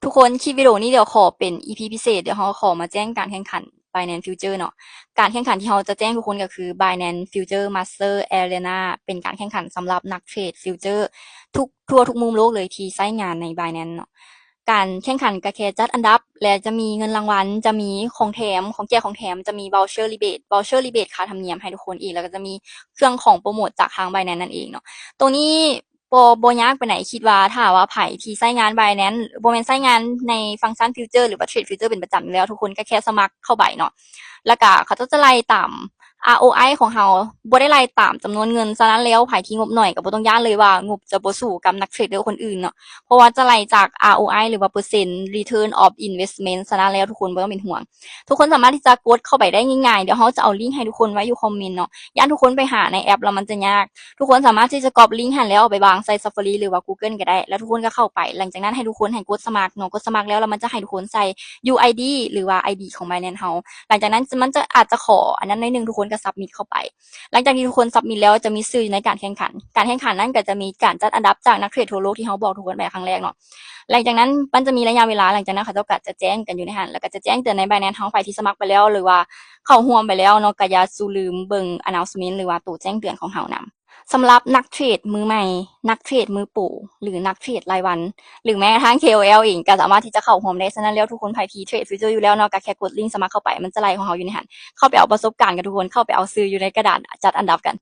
ທຸກຄົນ ຄລິບວິດີໂອນີ້ດຽວຂໍເປັນ ອີພີ ພິເສດ ດຽວເຮົາຂໍມາແຈ້ງການແຂ່ງຂັນ Binance Future ເນາະ. ການແຂ່ງຂັນທີ່ເຮົາຈະແຈ້ງທຸກຄົນກໍຄື Binance Future Master Arena ເປັນການແຂ່ງຂັນສຳລັບນັກເທຣດ Future ທຸກ ທົ່ວທຸກມຸມໂລກເລີຍທີ່ໃຊ້ງານໃນ Binance ເນາະ. ການແຂ່ງຂັນກໍແຄ່ຈັດອັນດັບ ແລະ ຈະມີເງິນລາງວັນ ຈະມີຂອງແຖມ ຂອງແຈກຂອງແຖມ ຈະມີ Voucher Rebate Voucher Rebate ຄ່າທຳນຽມໃຫ້ທຸກຄົນອີກ ແລ້ວກໍຈະມີເຄື່ອງຂອງໂປຣໂມດຈາກທາງ Binance ນັ້ນເອງເນາະ. ໂຕນີ້ ບໍ່ ບໍ່ຍາກປານໃດ ຄິດວ່າຖ້າວ່າໃຜທີ່ໃຊ້ງານ Binance ບໍ່ແມ່ນໃຊ້ງານໃນຟັງຊັນ Future ຫຼືວ່າເທຣດ Future ເປັນປະຈຳຢູ່ແລ້ວ ທຸກຄົນກໍແຄ່ສະໝັກເຂົ້າໄປເນາະ ແລ້ວກໍເຂົາເຈົ້າຈະໄລ່ຕາມ ROI ຂອງເຮົາ ບໍ່ໄດ້ໄລ່ຕາມຈຳນວນເງິນ. ສະນັ້ນແລ້ວ ໃຜທີ່ງົບໜ້ອຍກໍບໍ່ຕ້ອງຢ້ານເລີຍວ່າງົບຈະບໍ່ສູ້ກັບນັກເທຣດເດີຄົນອື່ນເນາະ ເພາະວ່າຈະໄລ່ຈາກ ROI ຫຼືວ່າເປີເຊັນ Return of Investment. ສະນັ້ນແລ້ວ ທຸກຄົນບໍ່ຕ້ອງເປັນຫ່ວງ ທຸກຄົນສາມາດທີ່ຈະກົດເຂົ້າໄປໄດ້ງ່າຍໆ. ດຽວເຮົາຈະເອົາລິ້ງໃຫ້ທຸກຄົນໄວ້ຢູ່ຄອມເມັນເນາະ ຢ້ານທຸກຄົນໄປຫາໃນແອັບແລ້ວມັນຈະຍາກ. ທຸກຄົນສາມາດທີ່ຈະກັອບລິ້ງຫັ້ນແລ້ວເອົາໄປວາງໃສ່ Safari ຫຼືວ່າ Google ກໍໄດ້ ແລ້ວທຸກຄົນກໍເຂົ້າໄປ. ຫຼັງຈາກນັ້ນໃຫ້ທຸກຄົນໃຫ້ກົດສະໝັກເນາະ ກົດສະໝັກແລ້ວ ແລ້ວມັນຈະໃຫ້ທຸກຄົນໃສ່ UID ຫຼືວ່າ ID ຂອງ Binance ເຮົາ. ຫຼັງຈາກນັ້ນມັນຈະ ອາດຈະຂໍອັນນັ້ນໜ້ອຍໜຶ່ງ ທຸກຄົນກໍ Submit ເຂົ້າໄປ. ຫຼັງຈາກທີ່ທຸກຄົນ Submit ແລ້ວຈະມີຊື່ຢູ່ໃນການແຂ່ງຂັນ. ການແຂ່ງຂັນນັ້ນກໍຈະມີການຈັດອັນດັບຈາກນັກເທຣດທົ່ວໂລກທີ່ເຮົາບອກທຸກຄົນໄປຄັ້ງແລກເນາະ. ຫຼັງຈາກນັ້ນມັນຈະມີໄລຍະເວລາ ຫຼັງຈາກນັ້ນເຂົາເຈົ້າກໍຈະແຈ້ງກັນຢູ່ໃນຫັ້ນ ແລ້ວກໍຈະແຈ້ງເຕືອນໃນ Binance ເຮົາ ໃຜທີ່ສະໝັກໄປແລ້ວ ຫຼືວ່າເຂົ້າຮ່ວມໄປແລ້ວເນາະ ກໍຢ່າສູ່ລືມເບິ່ງ announcement ຫຼືວ່າໂຕແຈ້ງເຕືອນຂອງເຮົານຳ. ສຳລັບນັກເທຣດມືໃໝ່, ນັກເທຣດມືໂປ ຫຼື ນັກເທຣດລາຍວັນ ຫຼື ແມ້ກະທັ້ງ KOL ເອງກໍສາມາດທີ່ຈະເຂົ້າຮ່ວມໄດ້. ສະນັ້ນແລ້ວ ທຸກຄົນໃຜທີ່ເທຣດ Future ຢູ່ແລ້ວເນາະ ກໍແຄ່ກົດລິ້ງສະໝັກເຂົ້າໄປ ມັນຈະໄລ່ຂອງເຮົາຢູ່ໃນຫັ້ນ. ເຂົ້າໄປເອົາປະສົບການກັນ ທຸກຄົນ ເຂົ້າໄປເອົາຊື່ຢູ່ໃນກະດານຈັດອັນດັບກັນ.